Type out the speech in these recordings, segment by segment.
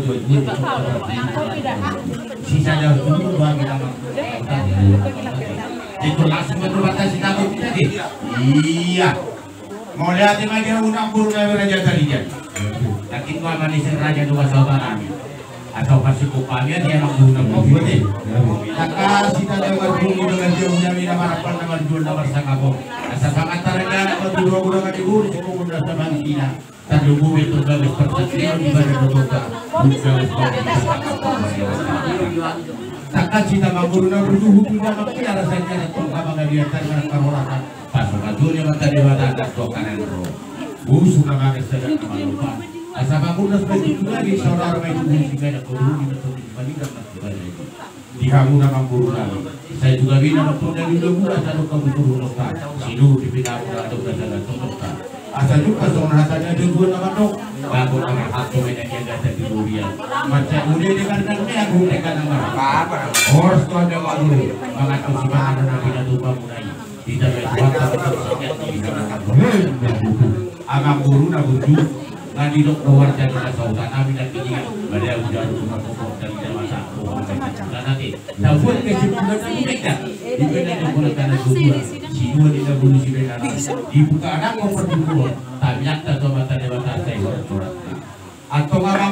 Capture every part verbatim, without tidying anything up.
dua dua. Sisa dua dua dua kita. Itu langsung ke rumah kasih takut kita deh. Iya. Mauliate ma di hamu amangboru nami Raja Tarigan. Tapi gua manis raja dua saudara nami. Atau pasti kau pamit dia anak guna mau buat deh. Taka sita dia marjung di dalam dia punya mina marapan nama jual nama sangkabo. Asa sangat targa nama dua guna kaki guru si guru nasa bangkina. Tadi guru itu bagus persaksian di badan dokter. Bukan. Taka sita amangboru na berjuhu punya makin arah saja atau apa nggak dia targa karolakan. Pasu-pasu dia mata dia mata anak dua kanan ro. Busu nama ada sedang nama lupa. Asa bangun das baju juga di saudara main guru si kayak guru di betul di balik dan mati balik. Di hamu na amangboru nami. Saya juga bina waktu dari dua bulan satu kamu suruh nota. Sidu di pinamu na ada udah jalan nota. Asa juga songon hata dia ada dua nama dok. Bagus nama hatu main yang ada di durian. Macam udah dia kan dan dia aku udah kan nama. Apa? Horas tuh ada waktu. Mangatur si mana na bina tuh bangun aja. Di dalam suatu tempat saja di dalam amangboru na burju. Ngadilok doar dan masa usaha nami dan kini. Pada udah rumah pokok dan dia masa. Bukan nanti. Tabuat kesimpulan nami mereka. Di beda yang guna tanah kedua. Si dua di dahulu si beda. Dibuka anak kau perdukuan. Tapi nyata tuh mata dewata saya surat-surat. Atau ngarang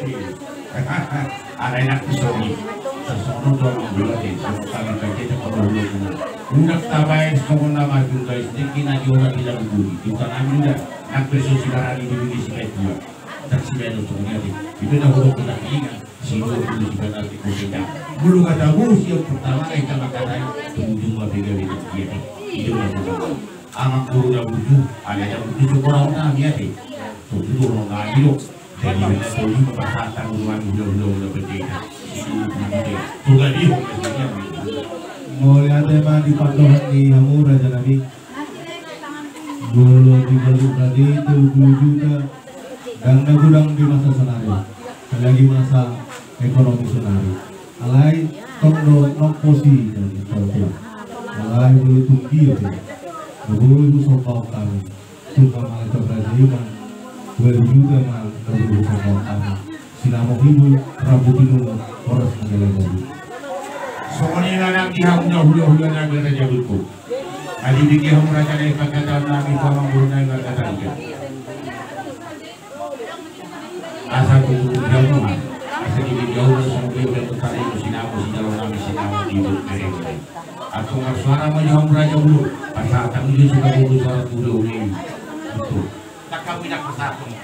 dia dia. Alai nang tu songon i. Songon on do amang boru ate, songon kami pajeta parhulahulamuna. Unang tabaen songon na maju guys, tingki na jora di lagu budi. Di tangan muda, nang pe so sibarani di bini sibaen dua. Saksi baen do songon i ate. Itu na huruf kita ingat. Sinur dulu sibarani koseta. Molo kata bos yang pertama na ita makatai, tunggu ma pega beda dia. Itu na huruf. Amang boru na burju, alai na burju so boru na hami ate. Tutu do ro na adi do. Jadi beda tolu ma pasahat hurungan hula-hula hula beda. Sinur dulu beda. Sudah di hurungan. Mauliate ma di pandohan ni hamu raja nami. Molo di Galuh tadi tolu pulu juta, ndang na godang di masa sonari, apalagi masa ekonomi sonari. Alai tong do nomposi dan tolpo. Alai molo tung dia pe, na boi husomba hami. Tung ma mangecap raja i ma, dua juta ma na boi husomba hami. Sinamot ni boru, rambu pinungu, horas na gala-gala. Songon i ma nang di hamu na hula-hula na gala-gala. Adi diki hamu raja na i pangkataion nami tu amang boru na i markata i. Asa tutu jamu ma. Asa diki jamu songon i udah tu tali tu sinamot sijalo nami sinamot ni boru mere-mere. Antong marsuara ma jo hamu raja boru. Pasahat hamu jo suka boru suara tu hula-hula i. Betul. Tangkap minyak pasahat hamu.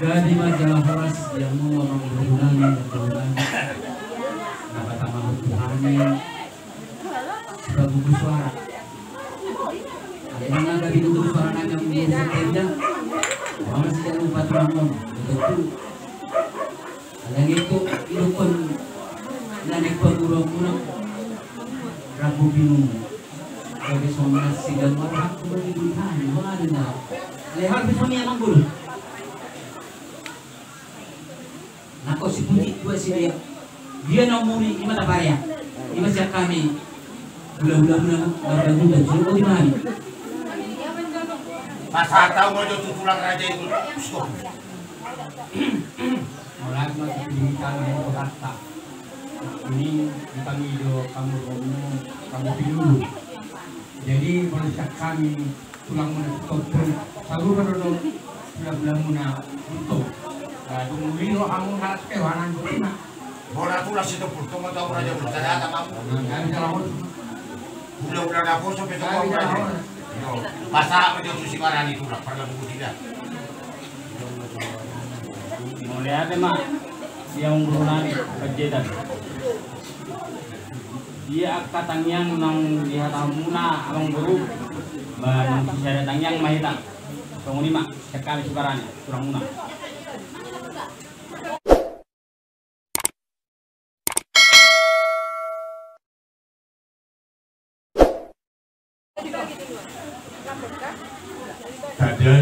Jadi majalah horas yang mau orang berguna, berguna. Dapat sama Tuhan. Suka buku suara. Ada yang nggak bikin buku suara nanya buku setia. Mama sih jangan lupa tulang mon. Betul. Ada yang itu idupkan nanya buku guru guru. Rabu bingung. Jadi somasi dan orang aku bagi duit hari. Wah ada nggak? Leher bisa nih emang guru. Nangkok si Puji dua si dia. Dia na umuri ima taparea. Ima siap kami. Hula-hula muna marga muda jolo di mari. Pasahat hamu ma jo tu tulang raja i. Mulai ma tu pinggir tangan mo kata. Ini dipanggil jo kamu romo kamu pinggir. Jadi mulai siap kami. Tulang muna Sitompul, saluhut do tulang-tulang muna Sitompul. Dung muli rohamu na las kewanan do muna. Bona tulang Sitompul, tong tau raja muna, sada ata mamu. Hula-hula na poso pe tong tau raja. Pasahat ma jo tu sibarani tulang, parlabu tidak. Mauliate ma, dia umur nami, pajetan. Dia angka tangiang nang di hata muna amang boru. Ba nang sisada tangiang ma hita. Songon i ma, siap kami sibarani, tulang muna. Tanda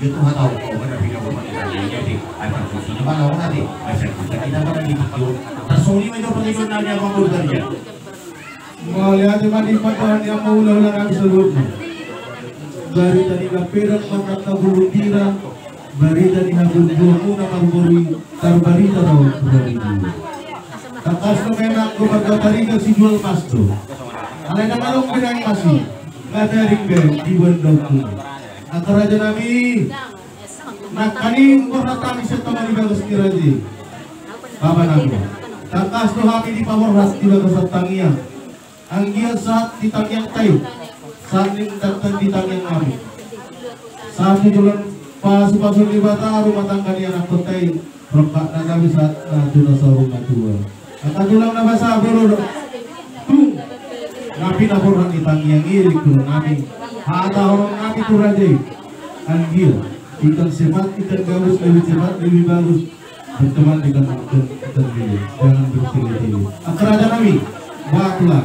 Ia Tuhan tahu kau mana pindah rumah kita ini. Jadi apa fungsinya mana orang nanti? Masa kita kita mana di video. Tersoni menjawab pertanyaan nanya apa baru tadi ya. Mauliate ma di Tuhan yang mau ulang-ulang nami saluhutna. Barita ni Lampedang mangkata bulung bira. Barita ni habun buah muna marbori. Tarbarita raut bari dua. Tangkas na menak go marga tariga sijual pasto. Alai na malong benang masi. Ngataring be di buan dokter. Angka raja nami. Nangkaning borhat hami sian tonga ni bagas ni raja i. Bapa nami. Tangkas do hami dipaborhat di bagasan tangiang. Anggiat sahat di tangiangta i. Sahat ni tantan di tangiang nami. Sahat di tulang pasupasu ni Debata rumah tangga ni anakkonta i. Rongkapna gabe sahat na tu na saur matua. Angka tulang na basa bolon. Tung. Na pinaborhat ni tangiang i di tulang nami. Hata horong nami tu raja i. Anggiat. Ikan sepat, ikan gabus, lebih sepat, lebih bagus. Berteman dengan ikan, ikan lele. Jangan bertele-tele. Angka raja nami. Buatlah.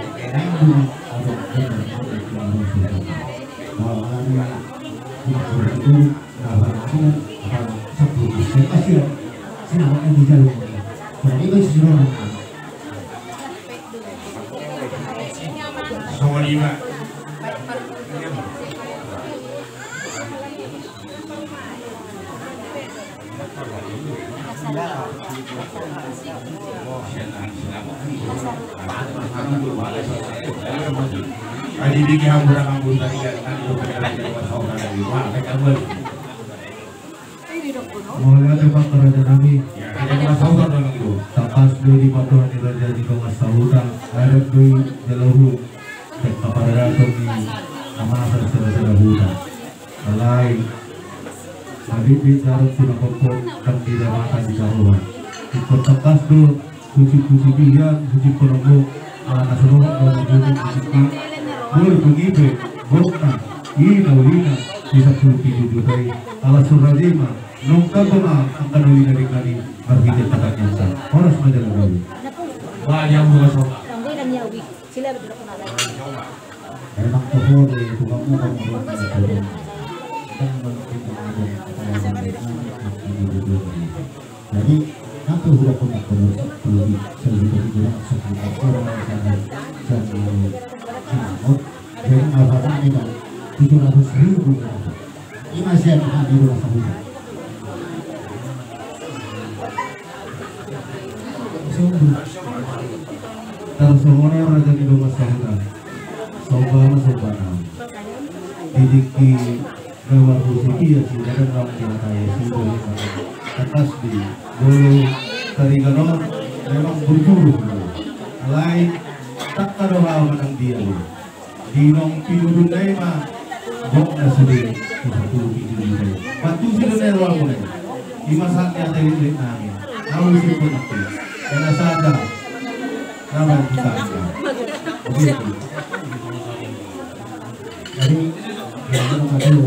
Mauliate ma raja nami. Tangkas do di pandohan ni raja ni dongan sahuta, adat do i jala uhum. Dengke paradaton ni amang sasada-sada huta. Alai, habibit darat sudah kopot dan tidak makan di taruhan. Ikut tangkas do, kucing-kucing biar, kucing penemu, ala nasa dohot, ala nasa dohot, kucing-kucing. Boi, pengipe, bokna, ina, ulina, bisa puluh tujuh juta i. Ala surajima, nongka goma, angka ulina di kali, marhite kata nyata. Horas majalan kali. Wah, yang buka soka. Memang toho do, Tuhan mu kan. Jadi, nanti sudah pun aku terus, terus, terus, terus, terus, jadi, apa namanya, tujuh ratus ribu. Ima sian hami dongan sahuta. Tarsongon on raja ni dongan sahuta. Somba ma somba na. Di tingki na marhusip ia si dadan lam di mata ia si bole. Atas di bolo tarigan on memang berjuru. Alai tak ada orang menang dia. Di nang pinudun na i ma, gok na sude, di sapuluh pitu juta i. Batu sude na i roa muna i. Ima saat ni ate lilit nami. Au si pun aku. Kena sada. Nama kita. Oke. Jadi, ya, nama dulu.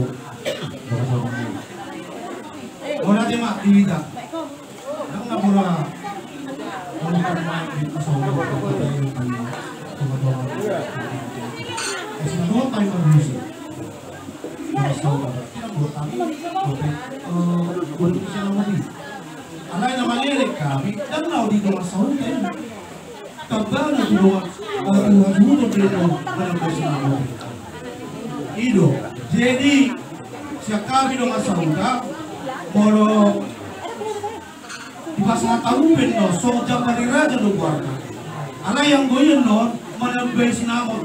Ida. Dang na bola. Bola pemain di Kusawa, bola pemain di Kusawa. Bola pemain di Kusawa. Eh, semua pemain bagus. Kusawa. Tidak bola kami. Tapi, eh, bola bisa nama di. Alai nama lele kami. Dang na di Dongan Sahuta ini. Tambana tu dongan, eh, tu hasuhuton do i do, manang boi sinamot. I do. Jadi, sian hami Dongan Sahuta, molo dipasahat hamu pe annon, songon jambar ni raja do goarna. Alai anggo i annon, manang boi sinamot.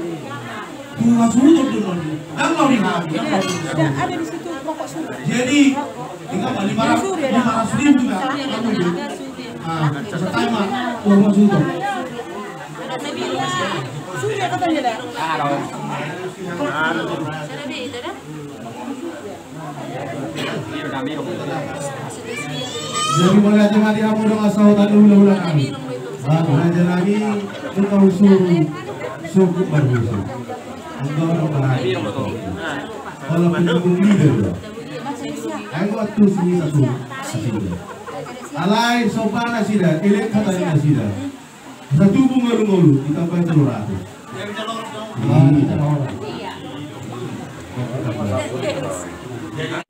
Tu hasuhuton do annon i. Dang na di hami, dang na di hami. Jadi, tinggal lima ratus, lima ratus ribu juga. Ah, santai ma, dua belas juta. Jadi mauliate ma di hamu Dongan Sahuta, hula-hula nami. Batu Raja nami, tu na husuru, suku marhusu. Anggo orang bahagia. Kalau pendukung leader. Anggo tu sini satu. Alai sopan nasida, elek hata nasida. Satu bung ngolu-ngolu, ditambahi tolu ratus. Iya.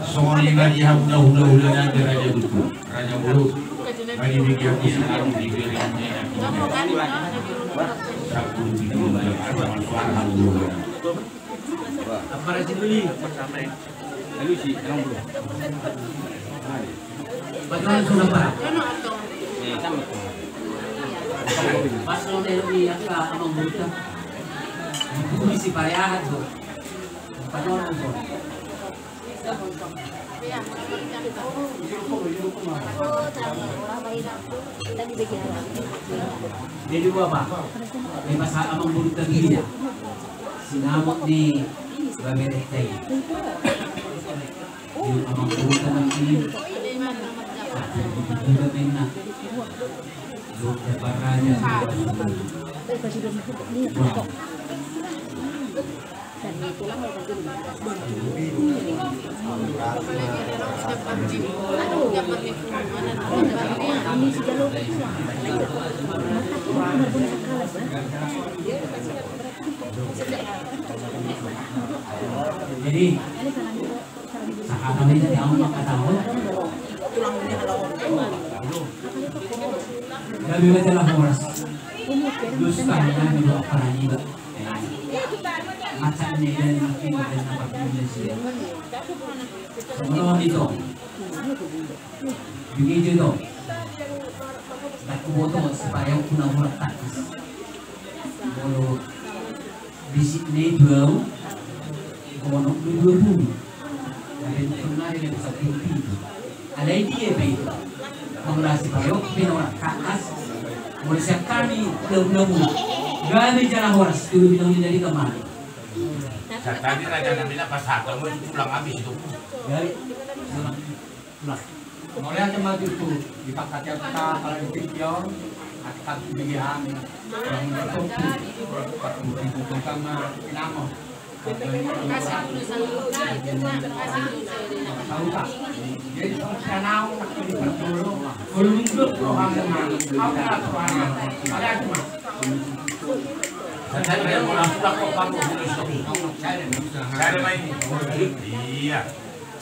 Songon i ma di hamu na hula-hula nami Raja Duku, Raja Muruk. Bagi bagi aku selalu diberi. Sampulu pitu, suara hula-hula. Apa rajin beli? Lalu si, tenang dulu. Bagaimana sudah, Pak? Pas lo dari ni angka amang buta. Bumi si pareahan tu. Panon tu. Jadi dua, Pak. Ini pas amang buta dia. Sinamot ni baberek tai. Di amang buta nanti. Tapi di buta menang. Buta paraja. Wah. Jadi, sahata ma i, jadi au ma hata on. Gabe ma jala horas. Dos tahi nami do apala niba. Macam ni dan makin dan apa pun dia sih. Sebelum itu, begitu itu. Tak kuboto supaya aku nak murah taktis. Molo bisik ni dua, kono dua puluh. Ada yang pernah dia bisa tinggi. Alai dia be. Mangulasi payok, pe na horas. Molo sian hami, dabu-dabu. Gabe jala horas, tu bidang ni dari kemana. Sian tadi raja nami na pasahat, molo tulang habis itu. Gabe. Nah. Mauliate ma tu, di pangkatian ta, kalau di pikion, akan tinggi hami. Yang itu, waktu di buku sama, nama. Iya.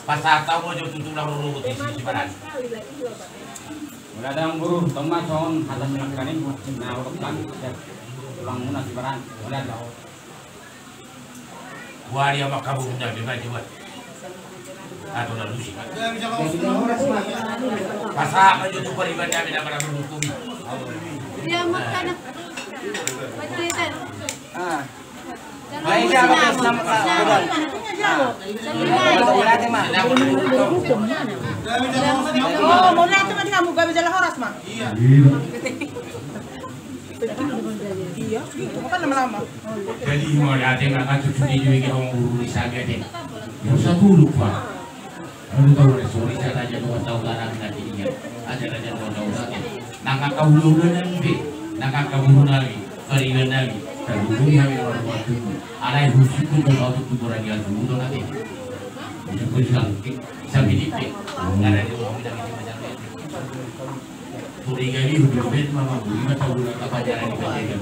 Pas tahu mau jauh tutup lah, roro di sisi barat. Mauliate ma guru, tong ma songon hata ni nangkaning, na hurang kan, tulang muna sibaran, mauliate. Wari ama kabu na bebas juga. Atau lalu sih. Pasahat aja tu pariban kami na pada menutupi. Dia makan. Baik, siapa tu nama kau? Mauliate ma. Oh, mauliate ma di hamu, gabe jala horas ma. Iya. Iya, gitu. Bukan lama-lama. Jadi, mauliate ma, kan cucu di juga orang guru di sana deh. Yang satu lupa. Lalu tahu deh, sorry, saya tanya dua tahun lagi nanti dia. Aja tanya dua tahun lagi. Nang angka hula-hula nami be, nang angka boru nami. Pariban nami, tarlumobi hami marhua tubu. Alai husungkun do saotik tu gora ni atubu do nami. Husungkun saotik, sabi nipe. Ngara ni hami nami di masyarakat. Turiga ni hudurben mama buri mata bulan kapajaran di pajaran.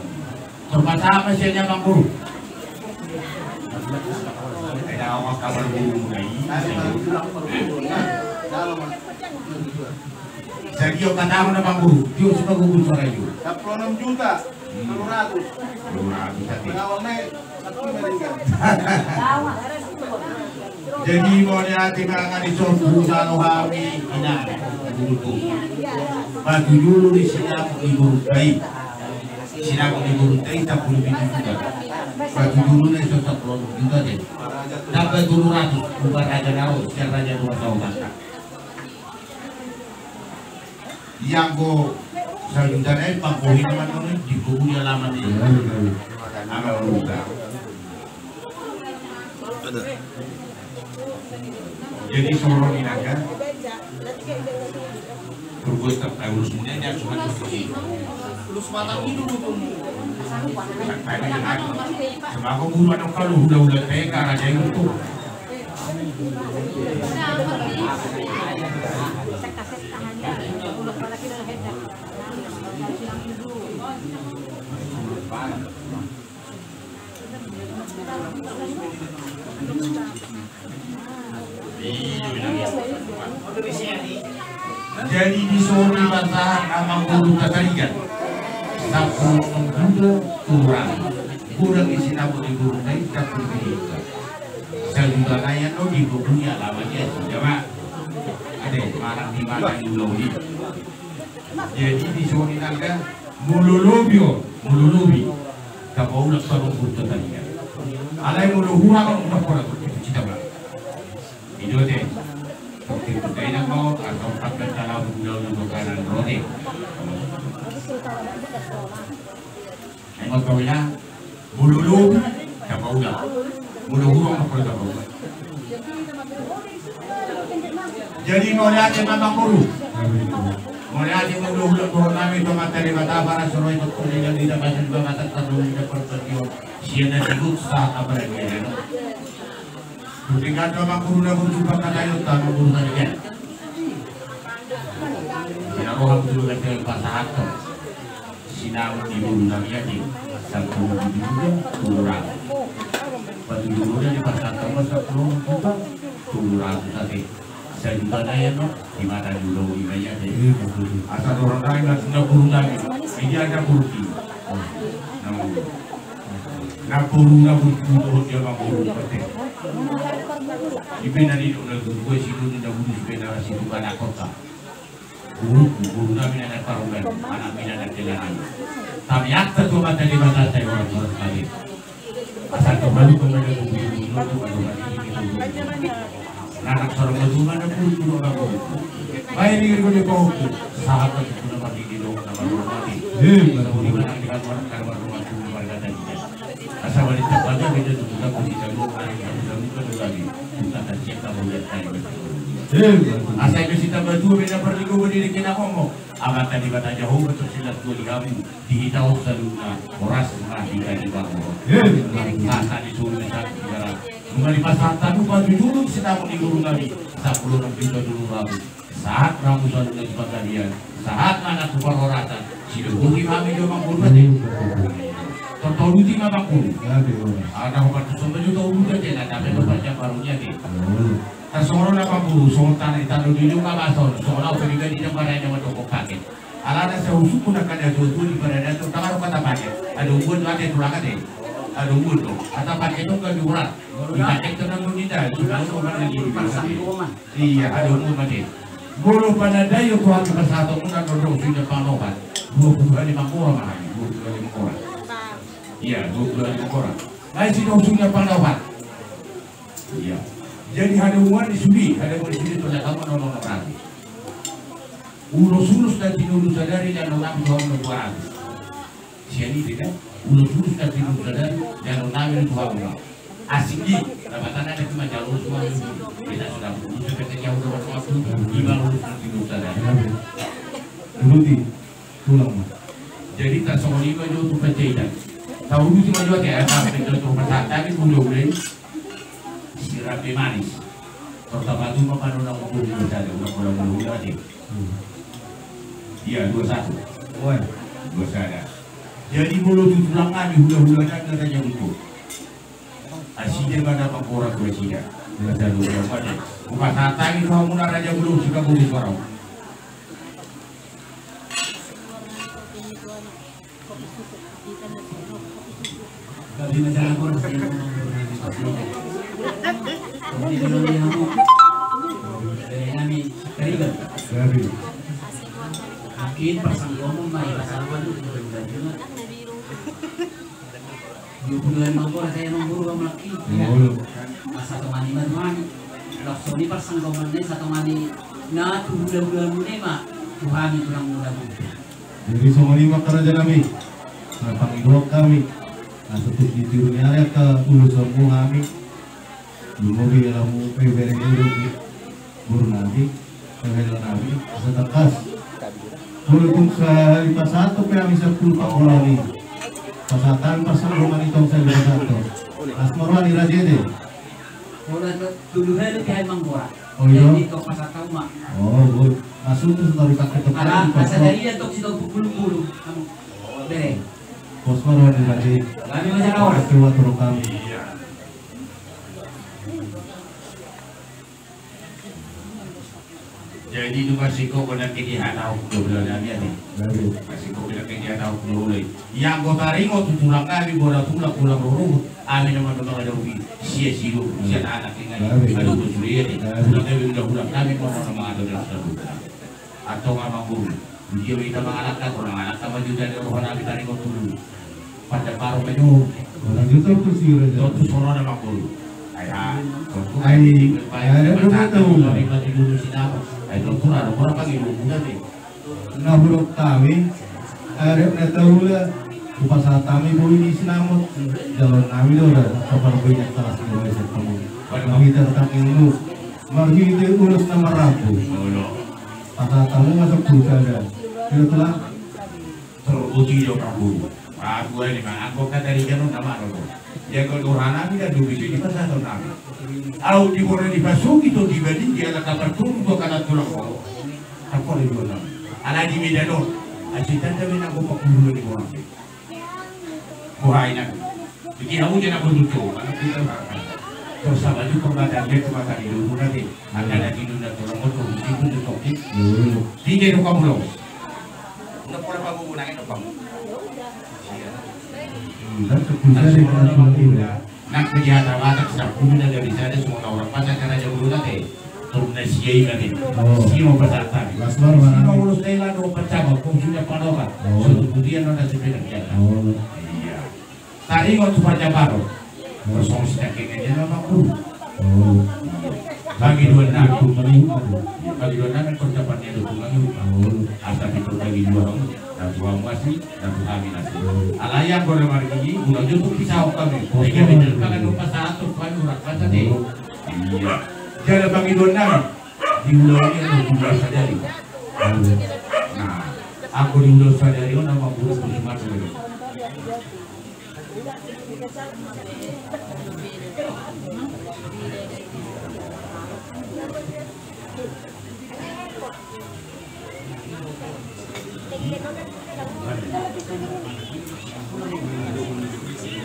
Terpaksa apa sih hanya bang guru? Ada awak kabar guru mulai. Jadi yo kata na bang guru, yo suka guru suara yo. Sampulu onom juta. Tolu ratus. Tolu ratus tadi. Pengawal naik, satu meninggal. Jadi mauliate ma di son, hujalo hami, ina, guru tu. Batu julu di sinamot ni guru tai. Sinamot ni guru tai, sampulu pitu juta. Batu julu na so sampulu juta de. Tambah tolu ratus, bukan raja naro, sian raja dua tahun. Ianggo sajuta nai pangkohi nama noni di kubu di alaman ni. Iya, iya. Anak muda. Jadi soro ni naga. Turgus tak tahu urus muda dia cuma turgus. Urus mata itu dulu tuh. Sebab aku guru anak kalau udah-udah T K raja itu. Jadi di soni pasahat amang boru Katarigan. Sampulu onom juta kurang. Kurang isi nabut di guru nai sampulu juta. Sajuta nai annon di bukunya lama dia sudah mak. Ade, marang di mata di ulau ni. Jadi di soni naga molo lobi on, molo lobi. Tapaulak parungkut Katarigan. Alai molo hurang on, udah kurang, cita mak. Ido te. Oke, kita ini mau atau tak bertalau dulu di makanan roti. Engot kau ina, molo lobi, tapaulak. Molo hurang, tapaulak. Jadi mauliate ma bang guru. Mauliate ma uda-uda dohot nami tu Amanta Debata, para soro itu kuni dan di dapat di dapat terlalu di dapat tertiup. Sian na sibuk saat apa lagi ya? Ketika tu amang guru na berjumpa kata yo, amang guru tadi kan. Ina roha betul kan, pasahat tu. Sinamot ni guru nami ate, sampulu pitu juta, tolu ratus. Batu julu na dipasahat ma sampulu juta, tolu ratus ate. Sajuta nai annon, di mata ni ulau i ma i ate. Asa dorang nai na guru nami, di dia ada guru ki. Na guru na guru tu dia ma guru ate. Ipe na di dok na guru, gue situ na guru, ipe na situ kana kota. Guru, guru nami na anak Parunggan, anak mina na kelangan. Tapi akta tu mata di mata saya orang tua sekali. Asal kembali kepada guru, guru, guru, guru, guru. Anak seorang guru mana guru, guru, guru, guru. Baik, di guru, guru, guru. Sahabat guru, guru, guru, guru, guru. Eh, guru, guru, guru, guru, guru, guru, guru. Asa balik tapaga beda tu buka pun kita lu, ada yang kamu kamu kan lagi. Bukan tak siap kamu lihat kayak gitu. Asa itu si tambah dua beda perligo berdiri kena ngomong. Amanta Debata Jahowa betul silat dua di kamu. Di hita on saluhutna, horas ma hita di bangun. Asa di suru di sana segala. Bunga di pasar tanu batu julung sedang di guru kami. Sampulu onom juta dulu rabu. Sahat ma hamu saluhutna tu panggabean, sahat ma na tu parhorasan, sidok boti ma hami jo amang boru ate. Tortor uti ma amang boru. Ada opat tu sombong juta urutan ate, na dapat opat jam baru ni ate. Tarsongon on amang boru, songon tano i tano di luka bason, songon au pribadi na maraya na mandok paket. Alana sai husungkun angka na tuatua di paradaton, tangaro kata paket. Ada umbuan do ate tulang ate. Ada umbuan do. Kata paket on gabe urat. Di paket on nang nunita, sudah sopan lagi di paket. Iya, ada umur mate. Molo panadaio tu hami pasahaton muna dodong suina panopat. Dua pulu hali mangkora ma hami, dua pulu hali mangkora. Iya, dua pulu hali mangkora. Nai sidong suina panopat. Iya. Jadi hadamuan di sudi, hadamuan di sudi tolak kamu nono rabi. Ulos-ulos dan tinulu sadari dan nono rabi tuhan dua ratus. Sian i beda, ulos-ulos na tinulu sadari, jalo nami tu hamu ma. Asing i, dapatan ada cuma jalo ulos ma. Beda sudah ulos na kata jauh dapat waktu, lima ulos na tinulu sadari. Ruti, tulang ma. Jadi tarsongon i ma jo tu Panjaitan. Tahu tu ma jo ate, ate, ate, tu pasahat tadi, mudah-mudahan si Rabe Manis. Pertama tu ma panona ngomong dua sada, udah mulai, mulai, mulai ate. Iya, dua satu. Dua sada. Jadi molo tu tulang nami, hula-hula nami, katanya betul. Asida ma na manggorak tu asida. Dua sada, dua sada. Hupasahat hami tu hamuna Raja Bulung, suda boru suara. Akin parsanggoman ma i, parsanggoman. Dua puluh lima gora saya manggoru kamu laki. Masa temani ma Tuhan. Langsung i parsanggoman na i, satemani na tu hula-hula muna i ma Tuhan i tulang muna muna. Jadi songon i ma raja nami. Na pangidoan hami. Na so tung di tiru ni ari angka ulos hamu hami. Lumobi lamu pe bereng ulos ni boru nami. Pe hela nami. Asa tangkas. Molo tung sahali pasahat pe hami sampulu panggoran i. Pasahat hami parsanggoman i tong sahali pasahat tong. Las ma roha ni raja i. Molo tolu hela pe hami manggorak. Oh, iya. Jadi tong pasahat tong ma. Oh, good. Masuk tu satori pakai tong. Ala asa dari dia tong sitong pukul-pukul. Bereng. Pos ma roha ni raja i. Kami masalah orang. Ketua turun kami. Jadi tu masiko kena kini hata hok dua belas nami ate. Masiko kena kini hata hok dua belas. Yang kota ringo tu tulang kami bola tulang tulang roro. Ami nama nama ada ubi sia sido sia anak tinggal. Aduh tu suri ate. Tulang kami udah udah kami mau nama ada udah sudah. Atau nggak mampu. Dia minta mangalangka, kurang alangka maju dari roha nami tadi mau dulu. Pada baru maju. Orang itu tuh sih udah. Tuh tuh sono nama guru. Ai ha. Ai ada berapa tahun? Maju dulu sih nama. Ai tuh tuh ada berapa gitu bukan nih. Na huruf kami. Ada na tahu lah. Bukan saat kami bui di sinamot. Jalan kami tuh udah. Kapan bui yang salah semua itu kamu. Kami tetap ilmu. Marhite ulos na marrambu. Asa tamu masuk tu sada. Ilo tulang. Terpuji jo rambu. Aku ini mah angkot kata di jalan nama lo. Dia kau dohana tidak dulu jadi masa tu nama. Au di kore di pasuki tu di badi dia kata bertemu dua kata tulang kau. Apa di dua nama? Ala di medan lo. Asita tapi nak kau pakulu di orang. Buhai na. Jadi hamu jana boru tu. Terus sama juga mata dia tu mata di dulu nanti. Ada lagi dulu tu orang tu di situ tu topi. Tiga tu kamu lo. Nak pola kamu nak itu kamu. Iya. Nak kejahatan mata sudah. Nak kejahatan mata sudah. Kudu nak dari sana semua orang pasal kerja dulu nanti. Turun na sia i ma be. Sia ma pasahat hami. Sia ma ulos na i laho pancabang, fungsi na panoka. Sudah kemudian na sepeda biasa. Iya. Taringot tu pancabang. Kosong si kaki meja na mampu. Bagi dua nami. Bagi dua nami percabang dia dukung lagi. Asa itu bagi dua. Na tu hamu asi, na tu hami asi. Alai anggo na margigi, ulang jo tu pisau kami. Ega beda kan lupa satu, kan urak kata deh. Iya. Jala pangidoan nami. Di ulaon i adalah di ulaon sadari. Nah, anggo di ulaon sadari on nama guru tu si mata.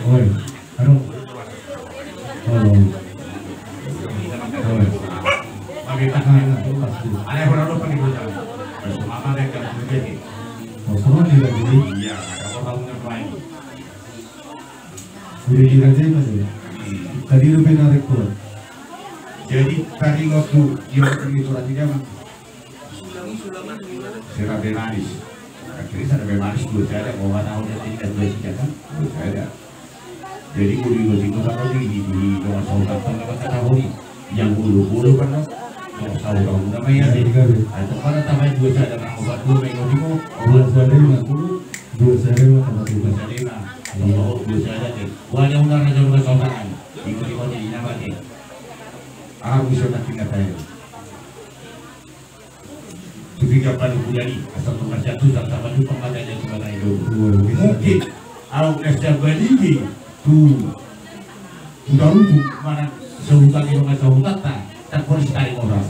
Oi, aduh. Halo. Oi. Nah, nah, pasti. Ada yang pernah lupa di bocah. Terus mama dia kan begitu. Masalah di lagi. Iya, ada orang yang lain. Udah di raja itu. Tadi lu benar itu. Jadi tadi waktu dia waktu itu lagi dia mah. Si Rabe Manis. Akhirnya si Rabe Manis dua sada, mau nggak tahu dia tinggal dua sada kan? Dua sada. Jadi kudu dua sada kan di di di dua sada kan dapat kata hori. Yang bulu-bulu kan dua sada kan namanya. Atau kan tambah dua sada kan obat dua minggu di mau dua sada lima puluh. Dua sada lima tambah dua sada lima. Tambah dua sada deh. Wah, dia udah ada dua sada kan. Ikut-ikut ini apa deh? Aku sudah tinggal tadi. Ketika pada bulan ini, asal rumah jatuh dan sama juga makanya cuma naik dulu. Au na sian Balige tu Huta Rubung manang sahuta ni dongan sahutanta, ndang pola sitaring orang.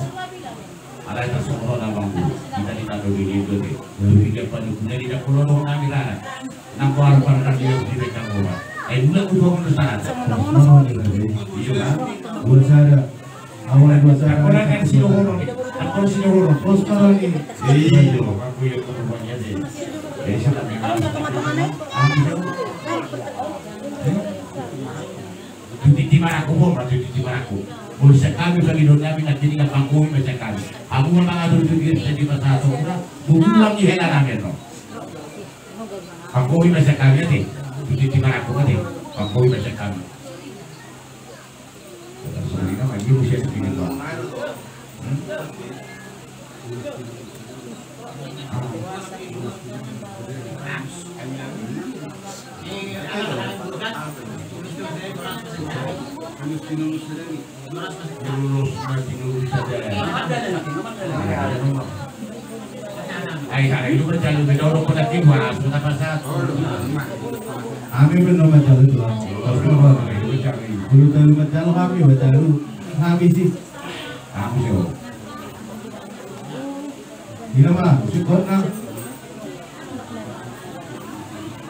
Alai tarsongon on amang guru, hita di tano di lindo te. Di piga padu guna di dakolo dohot nami rana. Nang goar parkar dia di bengkang gora. Ai bulan tu dua puluh satu. Iyo kan? Dua sada. Awal dua sada. Dakolo kan si dohonon. Dakolo si dohonon. Pos parani. Iyo, aku yang kerubannya deh. Jadi sana memang. Tu tintin marangkup on ma, tu tintin marangkup. Molo sian hami pangidoan nami na tintin panggohi ma sian hami. Hamu ma mangatur tu diri sendiri pasahaton muna, butulang di hela nami annon. Panggohi ma sian hami ate. Tu tintin marangkup ate. Panggohi ma sian hami. Soalna ma dia usia segini doang. Hmm? Ai, ai, lu mencari beda orang kota timur, ah, sudah pasar. Kami belum mencari tuan. Belum tahu mencari. Hami mencari. Hami sih. Hami sih. Ina ma, sikotna.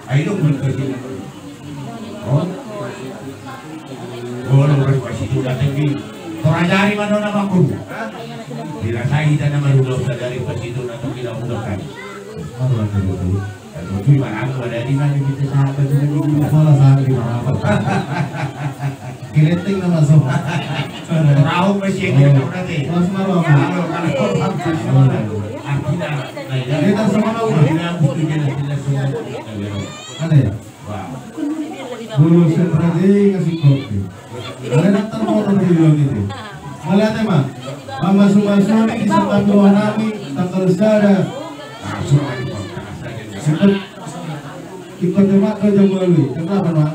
Ai dong berkasih. Oh. Golo berkasih tu datang di. Torajari mana nama guru. Bila saya tidak nama dulu sadari pas itu datang tidak mudah kan. Aduh, aduh, aduh. Aduh, di mana aku ada di mana kita sahabat di mana. Salah sahabat di mana. Kileting nama so. Rau masih ada nanti. Mas Marwa. Kalau kalau artinya. Kita semua tahu. Artinya aku tuh jelas jelas semua. Ada ya? Wah. Bulu sentra dei ngasih kopi. Ada datang mau tahu di luar itu. Mauliate ma. Mamasu-masu ni di sangkatuan nami tanggal sada. Ikut, ikut demak ke jam dua. Kenapa, Bang?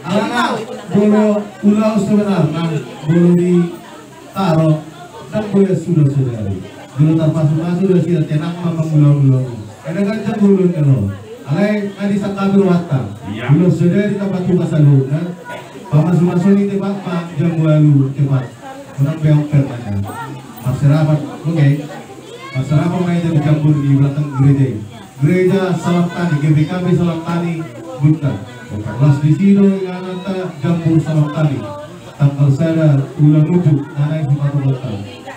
Alana, bolo ulaon sebenarna, bolo di taro, dan bolo sudah saudari. Bolo tarpasu-pasu, sudah sila tenang, mamang ulaon-ulaon. Ada ganjang bolo nelo. Alai, nadi sakabi rohanta. Iya. Bolo saudari, tempat tugas alun, kan? Pamasu-masu ni tempat, Pak, jam dua tepat. Menang beok permanya. Masyarakat, oke. Masyarakat main di campur di belakang gereja ini. Gereja Salam Tani, G B K P Salam Tani, Buntar. Las di sini, ingananta, jambur Salam Tani. Tanggal sada, ulang ujuk, nanai si Patu Kota.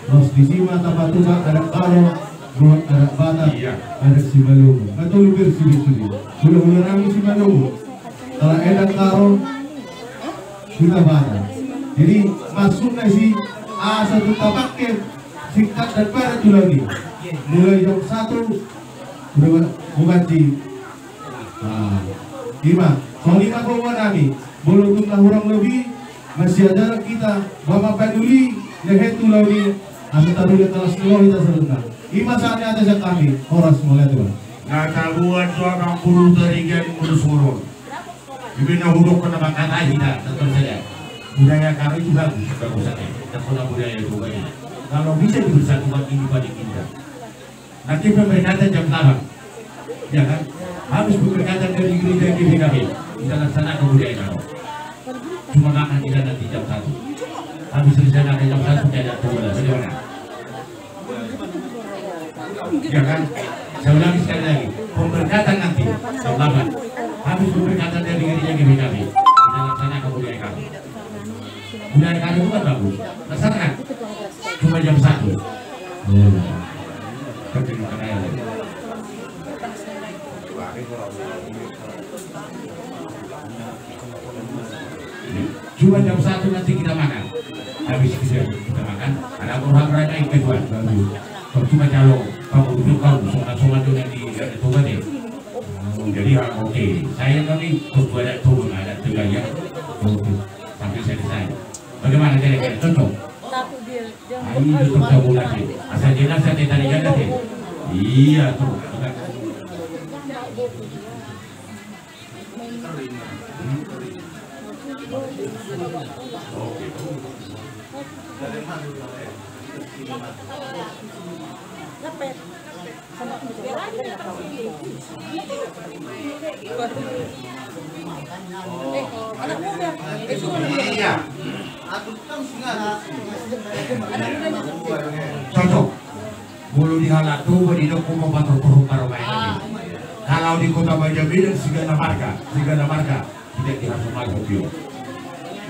Las di sini, mata Patu Kota, ada Karo, buat ada Batak, iya, ada si Malungu. Kata lu bersih-bersih. Hula-hula nami si Malungu. Kalau ada Karo, sudah Batak. Jadi, maksudnya si asa tu tapake singkat dan padat tu lagi. Mulai jam satu, udah ba-, bukan si. Nah, lima. Soal lima bawa nami. Bolo tung na hurang lobi, masih ada kita, Bapak Paduli, lehe tu lagi, asa taruh di kelas dua kita sebentar. Lima saatnya ada siap kami, horas mulai tuan. Nah, tabuat tu abang guru tarigan guru suruh. Ibe na hudok kena makatai hita, tetap saja. Budaya kami itu bagus, bagus saja. Tetap kena budaya itu bagus. Kalau bisa dipersatukan ini pada kita. Nanti pemberkatan jam delapan. Ya kan? Habis pemberkatan dari gereja G B K P, kita laksanakan budaya kami. Cuma makan kita nanti jam satu. Habis rencana ada jam satu, kita ada tunggu lah. Bagaimana? Ya kan? Saya ulangi sekali lagi. Pemberkatan nanti jam delapan. Habis pemberkatan dari gereja G B K P, kita laksanakan budaya kami. Budaya kami itu kan bagus. Laksanakan. Cuma jam satu. Hmm. Tapi bukan aja. Cuma jam satu nanti kita makan. Habis kita, kita makan, ada orang berada yang kedua. Kalau cuma calon, kamu duduk, kamu soal-soal dengan di, di Toba deh. Jadi, ah, oke. Saya nanti ketua ada turun, ada tiga ya. Oke. Sampai selesai. Bagaimana kira-kira? Cocok? Nah, ini cocok, cocok lagi. Asal jelas, saya tadi kan tadi. Iya, tuh. Benar. Iya. Cocok. Molo di halak Toba didok ma pator-pator baru main. Kalau di Kota Baja Medan, Sigana Marga, Sigana Marga. Tidak dihasumai kopi.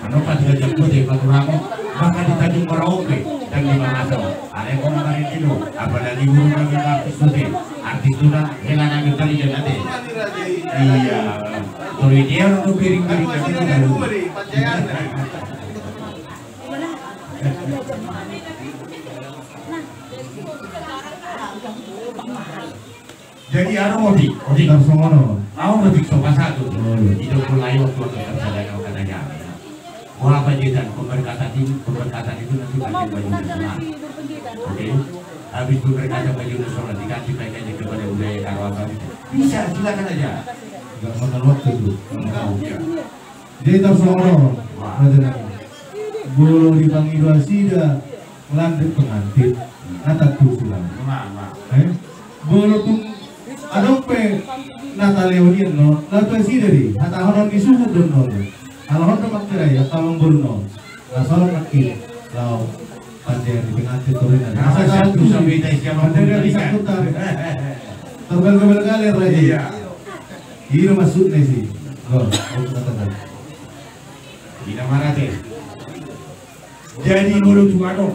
Ano pati gajah putih paturamo, maka di Tanjung Merauke dan di Makassar. Ada yang orang marin itu, apalagi guru kami artis putih, artis sudah, hela nami tadi dia nanti. Iya, kalau dia orang tuh piring-piring kami itu baru. Jadi anu, Odi, Odi. Tarsongon on. Au, Odi, so pasal tu. Oh, iya. Hidup mulai waktu aku tersadar kau kata jam. Wah, apa dia dan pemberkatan ini, pemberkatan itu nanti pakai baju nasional. Oke. Habis pemberkatan baju nasional diganti pakainya kepada budaya Karo apa gitu. Bisa, silakan aja. Enggak makan waktu itu. Enggak, enggak. Jadi tarsongon on, raja nami. Molo dipangido nasida, ngelandek pengantin, na tantu silang. Eh? Molo tung adong pe na talehon i annon, laho tu nasida do i, hatahonon ni suhut do annon. Alahon do mangkirai, angka amangboru on. Na salah nangkin, laho pandean ni pengantin torina. Nah, asa satu satu sampai ita isi amangboru. Pandean ni satu tar. Terbelga-belga le raja. Iya. Ino maksudna isi. Go, go, kata, kata. Ina marate. Jadi molo tung adong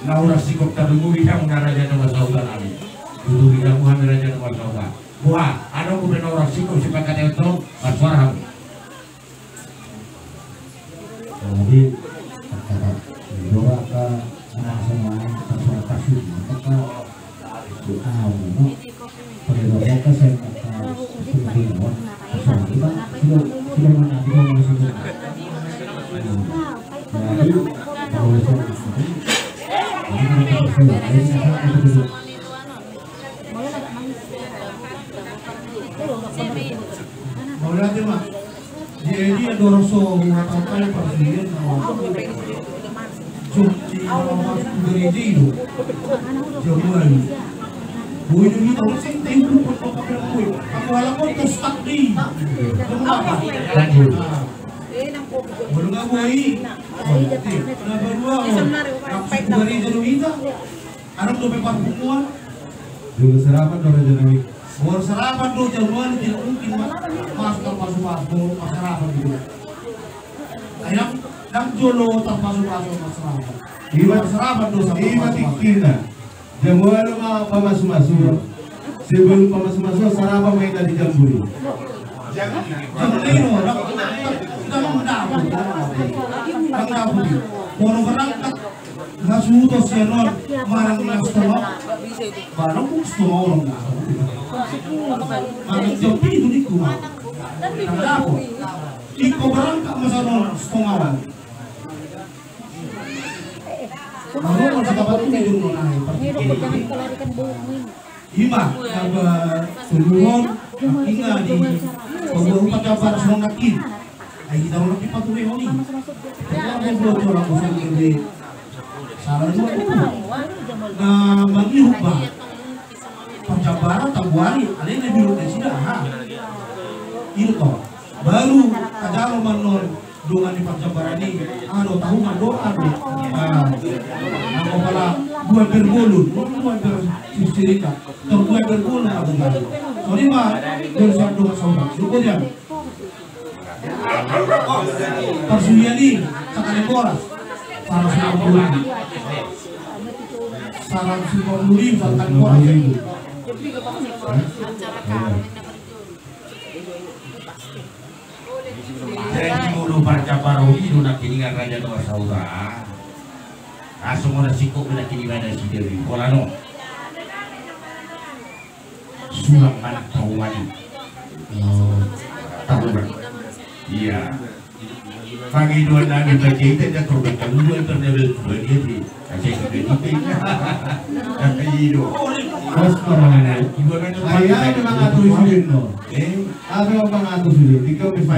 na hurang singkop, tarlumobi hamu na raja na marsahuta nami. Tutupi hamu hami raja na marsahuta. Boha, adong dope na hurang singkop sian pangkataion on, marsuara hamu. Jadi, kata, dua ka, sama-sama, sama-sama, kata, Mauliate ma. Jadi, andorang so huhatahon parsurian, jom di awal masuk gereja itu. Jom mulai. Boi do hita, orang sing tahu pun kau pakai boi. Aku halak kau tu stuck di. Jom apa? Nah. Baru nggak boi. Kenapa dua? Masuk gereja do hita. Adong dope parpunguan. Jolo sarapan do raja nami. Molo sarapan do, Januari tidak mungkin ma-, masuk tarpasupasu, molo sarapan do. Ai ndang, ndang jolo tarpasupasu, sarapan. Ima, sarapan do, ima tingkina. Januari ma pamasupasu. Sebelum pamasupasu, sarapan ma hita di jamburi. Jamburi do, ndang, ndang, ndang dapot, ndang dapot. Ndang dapot. Molo berangkat. Nasuhuton sian on, manang na stonga. Barang pun stonga orang na. Manang jam pitu ni kuma. Ndang dapot. Ingkon berangkat ma sian on stonga on. Molo satapat tu midung non ai. Ima, na ba suluhon, nangkin di pembuat upat gambar songon nangkin. Ai hita ro nangkin paturehon i. Pernah membuat orang bosan gede. Salah dua itu. Na mangihut ba. Parjambaran tambuari, alai na biru na sida, ha. Itu toh. Baru, kajalo ma non. Dongan ni parjambaran i, ado tahu ma do, ado. Ah, nang pala dua berbolon, dua bersirika, tor dua berbolon ado jalo. Songon i ma, bersiap dongan saudara. Suko dia. Parsurian i, sakali boras. Saratus lima puluh ribu. Saratus lima puluh ribu, sakali boras. Jadi molo parjambaran i do na kiningan raja na marsahuta. Langsung molo singkop na kiningan na sida di bola no. Sulang manang tahuan i. Tahuan. Iya. Pangidoan nami bagi ita, dia terus bertemu dua, terus dia bertemu dua, dia di. Kasih juga di. Iya. Bos, kalau ini. Ibu kan. Saya memang atur sidin, no. Eh? Apa yang memang atur sidin? Tiga puluh.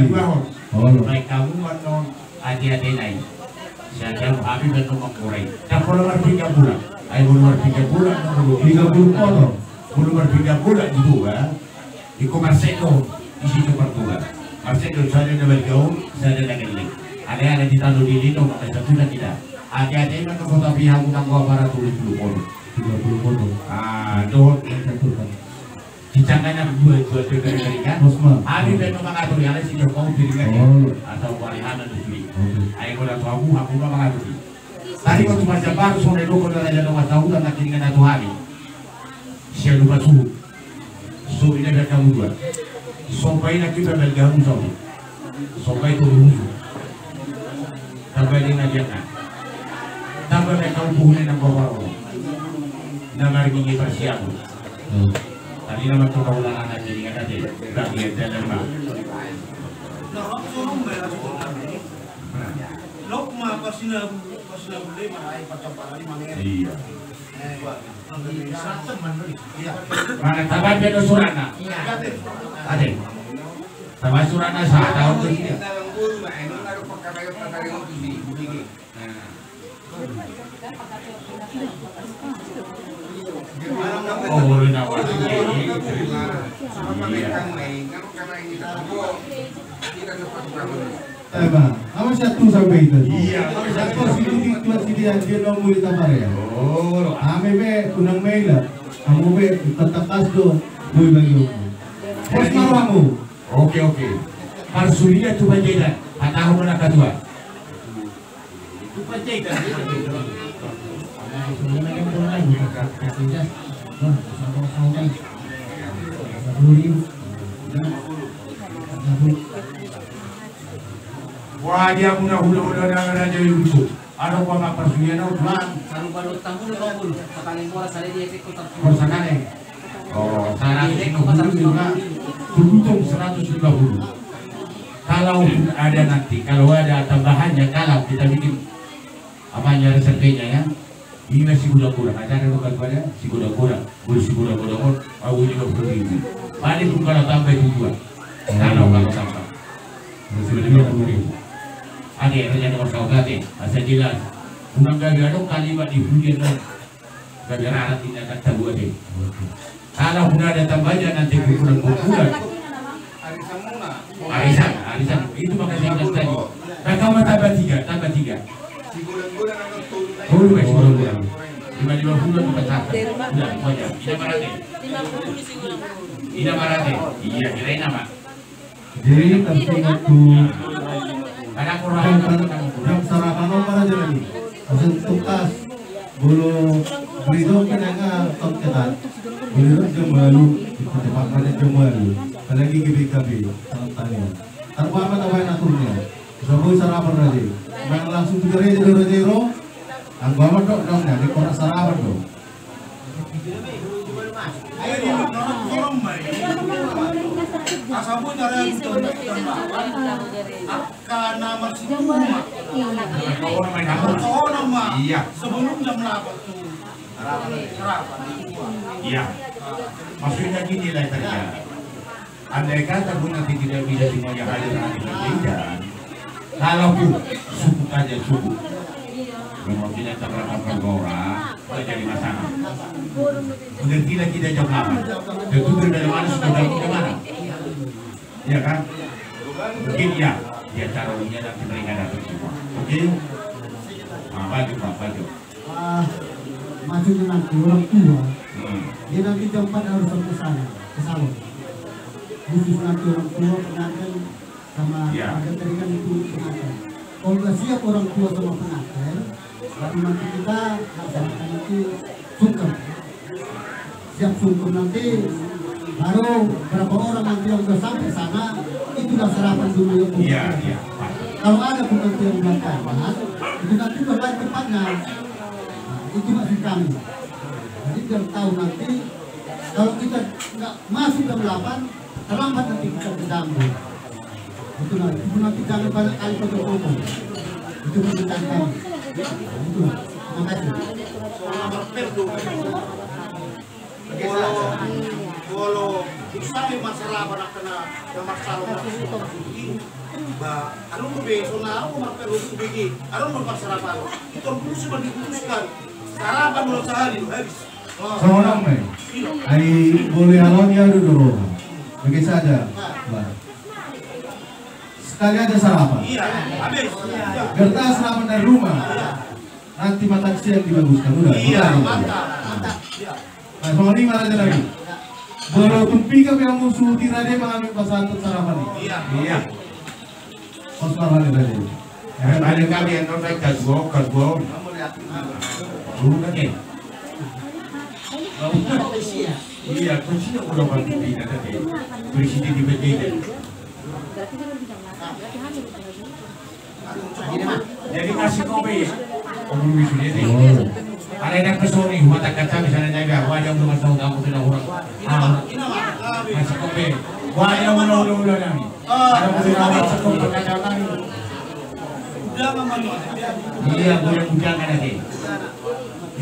Baik, kamu, no. Ate-ate nai. Sian hami baen do mangkurai. Ndang pola marpiga bulan. Ai molo marpiga bulan, molo piga bulan potong. Molo marpiga bulan di Toba. Ingkon marsek do isi jo partuga. Maksudna, sada na margaul, sada na gelleng. Alai ala di tano di lino, maka satu na kita. Ate-ate ma na kota pihak utang gua para tulis puluh puluh. Tiga puluh puluh. Ah, dohot. Satu kan. Cicang na dua, dua, dua, dua, dua, kan? Bos, ma. Abi pe no mangatur, ya, si Jokowi piringan, ya. Oh. Atau warihanan di sini. Oke. Ayo, gua dah tahu, aku mau mangatur. Tadi waktu macam baru, sore dua, gua dah raja dong, tahu, dan lagi dengan atuh hari. Sian Lumban Suhut. So ina dan kamu dua. So paina kita dan kamu, so. So pai tu ruhu. Tamba di na diangkat. Tamba na kaum puhuna na bawa. Na marmingi parsiamu. Tadi nama tu kaulangan na jadi ngana tadi. Bagi yang dalam ma. Lok ma pasina, pasina bule ma ai pacampara di mangere. Iya. Mana tabaen pe do suratna? Ate. Tabaen suratna sa tahu tu dia. Oh, boleh nawar. Iya. Eba, awas ya tu sampai itu. Iya, awas ya tu. Kos itu di tuan sini aja no mui tamar ya. Oh. Ame be kunang mela. Kamu be tetap pas do. Mui bagi aku. Bos maru kamu. Oke, oke. Parsuria tu Panjaitan. Kata aku nak ketua. Tu Panjaitan. Wah, dia muna hula-hula na raja ibu. Ada gua mak parsunia na utulan. Kalau balut tamu lima puluh, pakaleng bola saya dia ikut. Persanane. Oh, seratus lima puluh lima. Beruntung seratus lima puluh. Kalau ada nanti, kalau ada tambahannya, kalau kita bikin apanya reservenya ya. Ima sigodang-godang, acara lo kan pada sigodang-godang, boleh sigodang-godang on, au lima puluh ribu. Paling pun kalau tambah itu dua. Kalau, kalau tambah. Boleh lima puluh ribu. Ade, raja nomor kau kate, asa jelas. Unang gabe adong kalimat di hujan on. Gabe rarat ini akan tabuat deh. Kalau pun ada tambahnya nanti kumpulan-kumpulan. Arisan, arisan. Itu makanya saya ingat tadi. Nah, tambah, tambah tiga, tambah tiga. Sepuluh, guys, sepuluh, guys. Lima, lima puluh, empat ratus. Udah, semuanya. Ina marate. Ina marate. Iya, kira ini nama. Jadi, tapi waktu jam sarapan on ma raja lagi. Langsung tukas. Bulu beli dong kena nga tong ketat. Beli dong jam walu. Cepat pada jam walu. Apalagi G B K B. Salam tanya. Tarpa apa tawain aturnya? Bisa boi sarapan raja. Main langsung tu gereja do raja ro. Anggo amat dok dong ya, di korak sarapan dong. Asa boi na raja tu angka na marsitua. Iya. Sebelum jam delapan tu. Iya. Maksudnya gini lah tadi ya. Andai kata pun nanti tidak bisa semuanya hadir, hadir berbeda. Kalaupun suku saja suku, kemudian tak berapa pergora, tidak jadi masalah. Mengertilah kita jam delapan. Tentu berbeda mana sudah dalam jam mana. Ya kan? Mungkin ya, di acara umumnya nanti mereka datang semua. Oke? Nah, maju, Pak, maju. Ah, maksudnya nanti orang tua, hmm, dia nanti jam empat harus sampai sana, ke salon. Khusus nanti orang tua, pengantin, sama, ya, ada tadi kan itu pengantin. Kalau nggak siap orang tua sama pengantin, baru nanti kita laksanakan nanti sungkem. Siap sungkem nanti, baru berapa orang nanti yang udah sampai sana, itu udah sarapan dulu ya, Bu. Iya, iya, Pak. Kalau ada pun nanti yang belakangan, itu nanti udah lain tempatnya. Nah, itu maksud kami. Jadi biar tahu nanti, kalau kita nggak masuk jam delapan, terlambat nanti kita ke Dambo. Itu nanti, itu nanti jangan banyak kali potong-potong. Itu permintaan kami. Itu, makasih. Molo, molo, usaha masalah apa nak kena, yang masalah, ba, anu be, sona aku marpel untuk begi, anu be masalah apa, itu harus diputuskan, sarapan molo sahali, habis. Songon on ma i. Ai, boleh halon ya dulu. Bagi saja. Ba. Kali aja sarapan. Iya, habis. Kertas sarapan dari rumah. Nanti makan siang di Bagus Kamura. Iya, mantap, mantap. Iya. Nah, songon i ma raja nami. Molo tung piga pe hamu suhut i, rade ma hami pasahathon sarapan i. Iya. Iya. Pos ma hami, rade. Eh, balik kami yang nonton, kaduo, kaduo. Bukan, eh. Iya, konsina udah balik di kata dia. Presiden di P J J. Jadi ngasih kopi. Oh, belum wisuda, ya? Oh. Ada yang kesini, mata kaca misalnya, jadi aku aja belum kasih tahu kamu tidak orang. Ah, ngasih kopi. Wah, ya, mana udah, udah, udah, nih. Ada mau kasih kopi, kasih tahu kami. Iya, boleh bujangan nanti.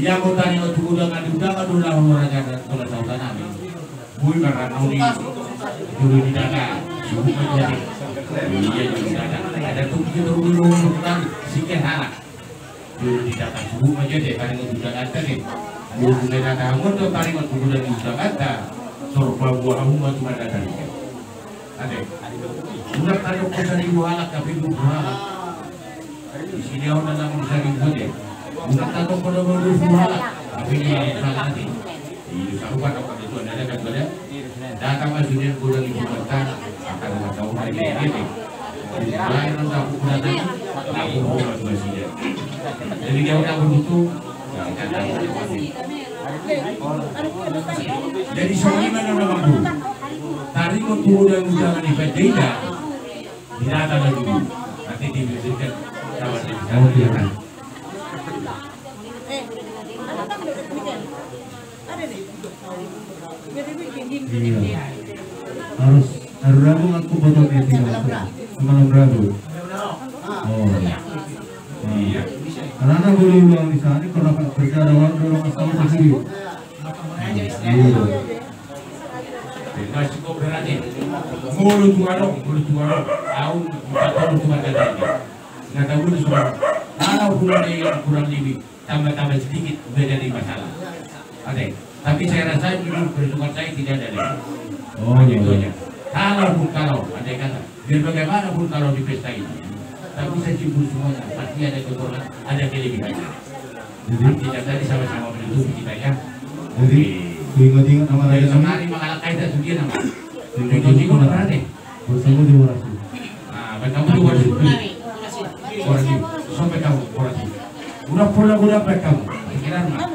Iya, mau tanya waktu udah nggak diundang, aduh, lah, orang jaga, kalau tahu tanah, nih. Boi ma rangkap ni jolo ni data, suhut ma jolo. Iya, jolo ni data. Ada tu kita dulu dulu kan, singkat halak. Jolo ni data, suhut ma jolo, paling untuk Jakarta ni. Jolo ni data, hamu tu paling untuk udah di Jakarta. Sorba buah hamu ma tu mana tadi. Ate. Udah tadi kau sari dua halak, tapi dua halak. Di sini au na namun sari bote. Unang tato podo bodo suhala. Tapi di mana sana ti. Iya, sarupa na pada tuan ada kan pada. Datang mas dia bodo di kota. Akan rumah tahu hari ini. Lain nang aku datang. Aku mau buat masih. Jadi dia udah begitu. Jadi soalnya mana nama guru. Tadi waktu udah udah di P J I dah. Binatang lagi. Nanti dibersihkan. Kawan yang di sana. Oh, iya, kan. Iya. Harus, harus Rabu aku potong ya, tidak masuk. Semalam Rabu. Oh, iya. Iya. Karena boleh ulang di sana, kalau dapat kerja ada orang dorong asal sendiri. Iya. Dikasih kau berarti. Mulu tu adong, mulu tu adong. Au, empat tahun cuma kata dia. Nggak tahu ni sudah. Kalau kurang ni, kurang lebih. Tambah-tambah sedikit, udah jadi masalah. Oke. Tapi saya rasa jujur, perhitungan saya tidak ada lagi. Oh, hanya itu aja. Kalaupun kalau, andai kata, biar bagaimanapun kalau di pesta ini, tapi saya simpul semuanya, pasti ada kekurangan, ada kelebihan. Jadi, kita tadi sama-sama menutupi kita, ya. Jadi, diingat-ingat nama raja nami. Mari mengalahkan kita, sudah nama. Diingat-ingat nama raja. Bersama di Warasi. Ah, baik kamu di Warasi. Warasi. Sampai kamu Warasi. Udah pulang, udah baik kamu. Pikiran mah.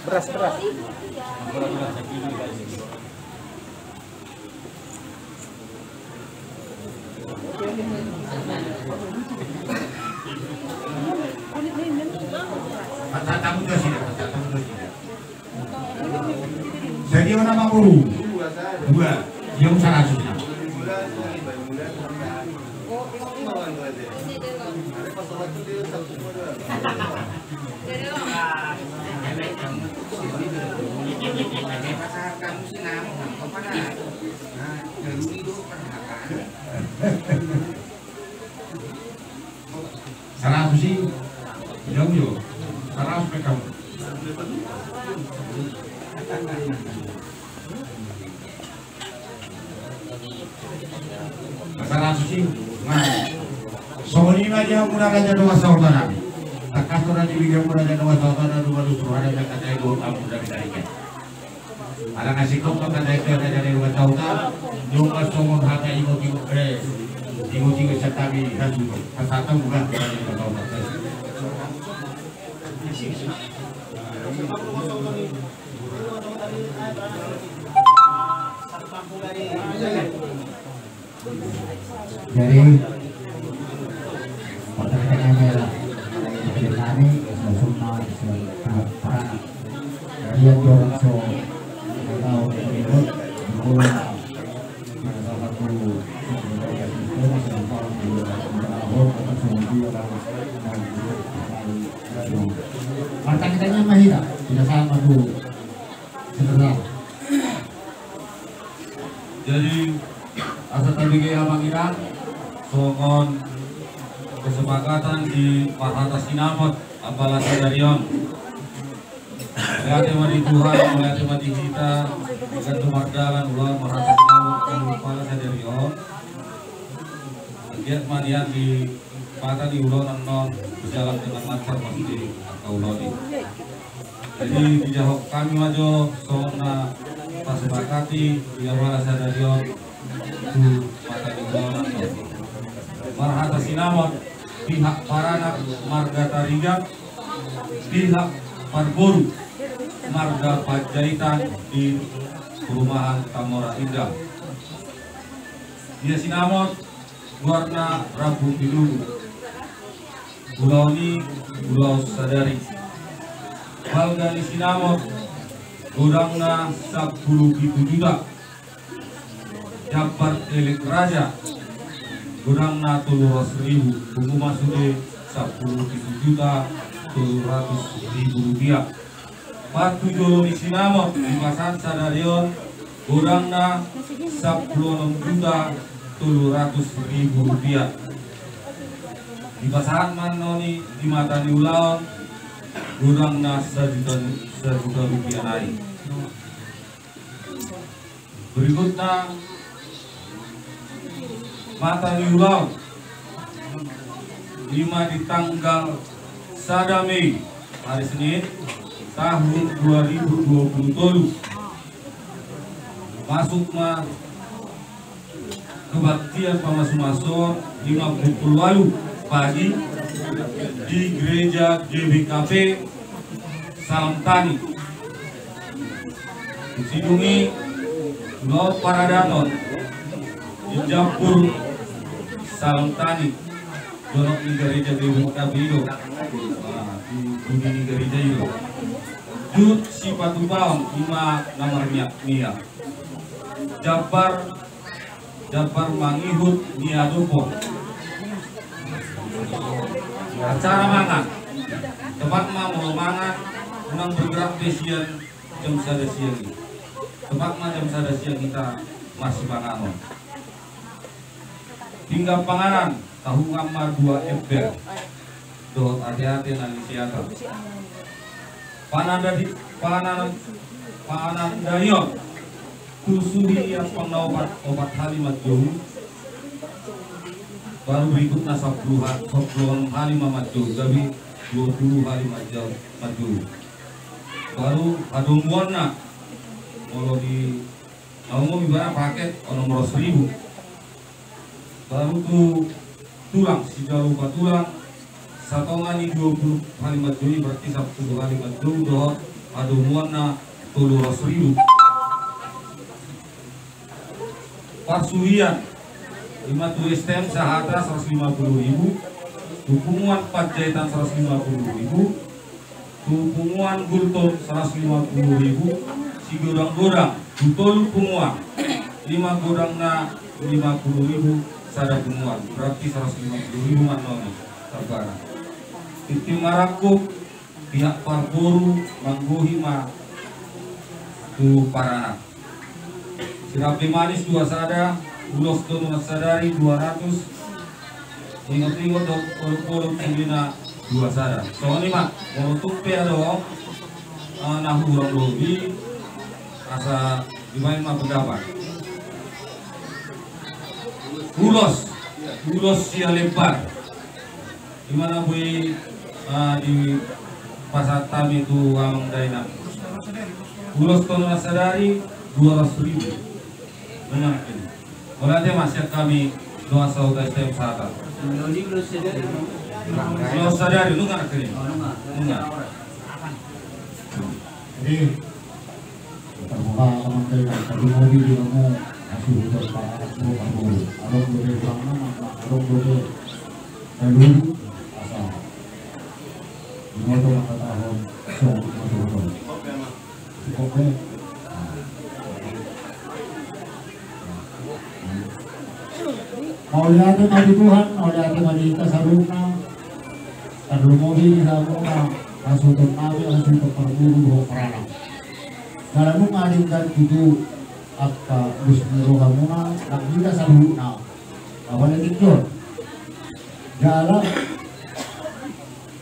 Beras, beras. Patatamu tuh sini, patatamu tuh sini. Jadi, mana manguru? Dua. Dia saratus na. Saratus i, jauh jo. Saratus pe kamu. Saratus i, nah. Songon i ma di hamu na raja dongan sahuta nami. Tangkas do na di hamu na raja dongan sahuta nami, dua ratus rohana na kata i do hamu na di tarikan. Ala na singkop ma kata i, kata i, dua ratus sahuta, nunga songon hata ingot-ingot, eh, ingot-ingot sian hami hasuhuton. Pasahat ma buka, dua ratus sahuta. Jadi, pertanyaan adalah, dari kami, semua, semua, para, dari yang dorong so, kalau ikut, mulai, salah satu, pertanyaannya mahira, tidak sama tu sebenarnya. Jadi, asa tabege amang inang, songon kesepakatan di marhata sinamot apala sadari on. Mauliate ma di Tuhan, mauliate ma di hita, di hita tu mardalan, ulaon marhata sinamot apala sadari on. Lihat ma nian di mata ni ulaon annon, berjalan dengan lancar pasti angka ulaon i. Jadi dijahok hami ma jo songon na tasepakati di amala sadari on tu mata ni ulaon annon. Marhata sinamot pihak paranak marga Tarigan, pihak parboru marga Panjaitan di perumahan Tambora Indah. Ia sinamot goarna rambu pinudun. Ulaon i ulaon sadari. Balga ni sinamot godangna sampulu pitu juta. Jambar elek raja godangna tolu ratus ribu, pungu ma sude sampulu pitu juta tolu ratus ribu rupiah. Patujolo ni sinamot dipasahat sadari on godangna sampulu onom juta tolu ratus ribu rupiah. Dipasahat ma annon i di mata ni ulaon godangna sajuta, sajuta rupiah nai. Berikutna, mata ni ulaon, i ma di tanggal sada Mei, hari Senin, tahun dua ribu dua puluh tolu. Masuk ma kebaktian pamasumasuon lima puluh walu pagi di gereja G B K P Salam Tani. Sidung i ulaon paradaton di jambur Salam Tani. Jonok ni gereja G B K P i do. Nah, di, di, di gereja i do. Jut sipatupaon i ma na marmiak-miak. Jambar jambar mangihut ni adopon. Acara mangan. Tepatna molo mangan, unang bergerak be sian jam sada siang i. Tepatna jam sada siang hita marsipanganon. Pinggan panganan, tahu ma dua ember. Dohot ate-ate na nisiata. Pananda di, panan, panandaion. Tusuhi ampang na opat, opat hali manjou. Baru berikutna sampulu ha-, sampulu onom hali ma manjou. Gabe dua puluh hali manjou, manjou. Baru hadomuanna. Molo di na umum ibarat paket onom ratus ribu. Baru tu tulang, sijalo patulang, satonga ni dua puluh hali manjou i, berarti sampulu hali manjou dohot hadomuanna tolu ratus ribu. Parsuhian, i ma tu S T M Sahata seratus lima puluh ribu, tu punguan Panjaitan seratus lima puluh ribu, tu punguan Gultom seratus lima puluh ribu, sigodang-godang, tu tolu punguan, lima godangna lima puluh ribu, sada punguan, berarti seratus lima puluh ribu ma annon i, sabar. Tintin marangkup, pihak parboru manggohi ma tu paranak. Sirapi manis dua sada, ulos tolu na sadari dua ratus, ingot-ingot dohot poluk-poluk sudena dua sada. Songon i ma, molo tung pe adong, eh, na hurang lobi, asa dibaen ma pendapat. Ulos, ulos sia lembar. I ma na boi, ah, dipasahat hami tu amang dainang. Ulos tolu na sadari dua ratus ribu. Nunga nangkin. Mauliate ma sian hami dohot sahuta S T M Sahata. Ulos sadari, nunga nangkin. Nunga. Jadi, Tarboha amang dainang, tarlumobi di hamu hasuhuton paranak, boru, adong dope hurangna, adong dope na lulu, asa binoto mangkatahon songon hasuhuton. Cukup be. Mauliate ma di Tuhan, mauliate ma di hita saluhutna. Tarlumobi di hamuna hasuhuton nami, hasuhuton parboru dohot paranak. Jala nunga denggan tutu angka dos ni rohamuna nang hita saluhutna. Apala tingki on. Jala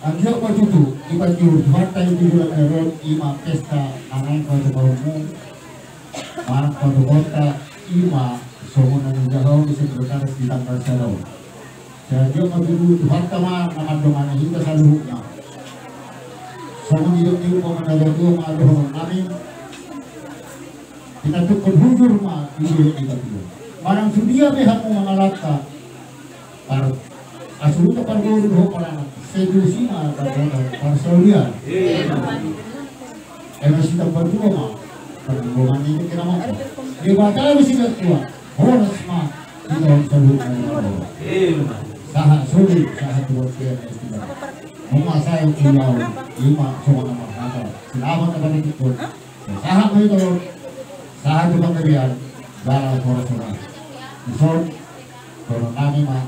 anggiat ma tutu dipanjou Tuhanta i tu joloan on, i ma pesta na naeng patupaonmu, manang patupaonta, i ma songon na nidok ni sekretaris di tanggal sada on. Sai anggiat ma tutu Tuhanta ma na mandongani hita saluhutna. Songon i do, umpama na tuatua ma dohonon nami, pinantukkon hujur ma di hita tutu. Manang sude be hamu mangalangka, par, asa huta parguru dohot paranak, sai tusi ma dapotan parsaulian. Eme sitambatua ma, parlinggoman ni tingki na mangko. Debata do sitambatua, horas ma hita on saluhutna. Sahat solu, sahat tu bontean na istilah. Nunga sae ulaon, ima songon na marhata. Selamat na panitikon. Sahat ma hita on, sahat tu panggabean, jala horas-horas. Dison, dohonon nami ma,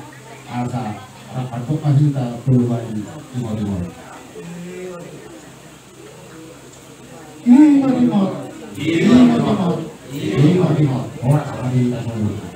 asa rap mandok ma hita tu bani timor-timor. Ima timor, ima timor, ima timor. Horas ma hita saluhutna.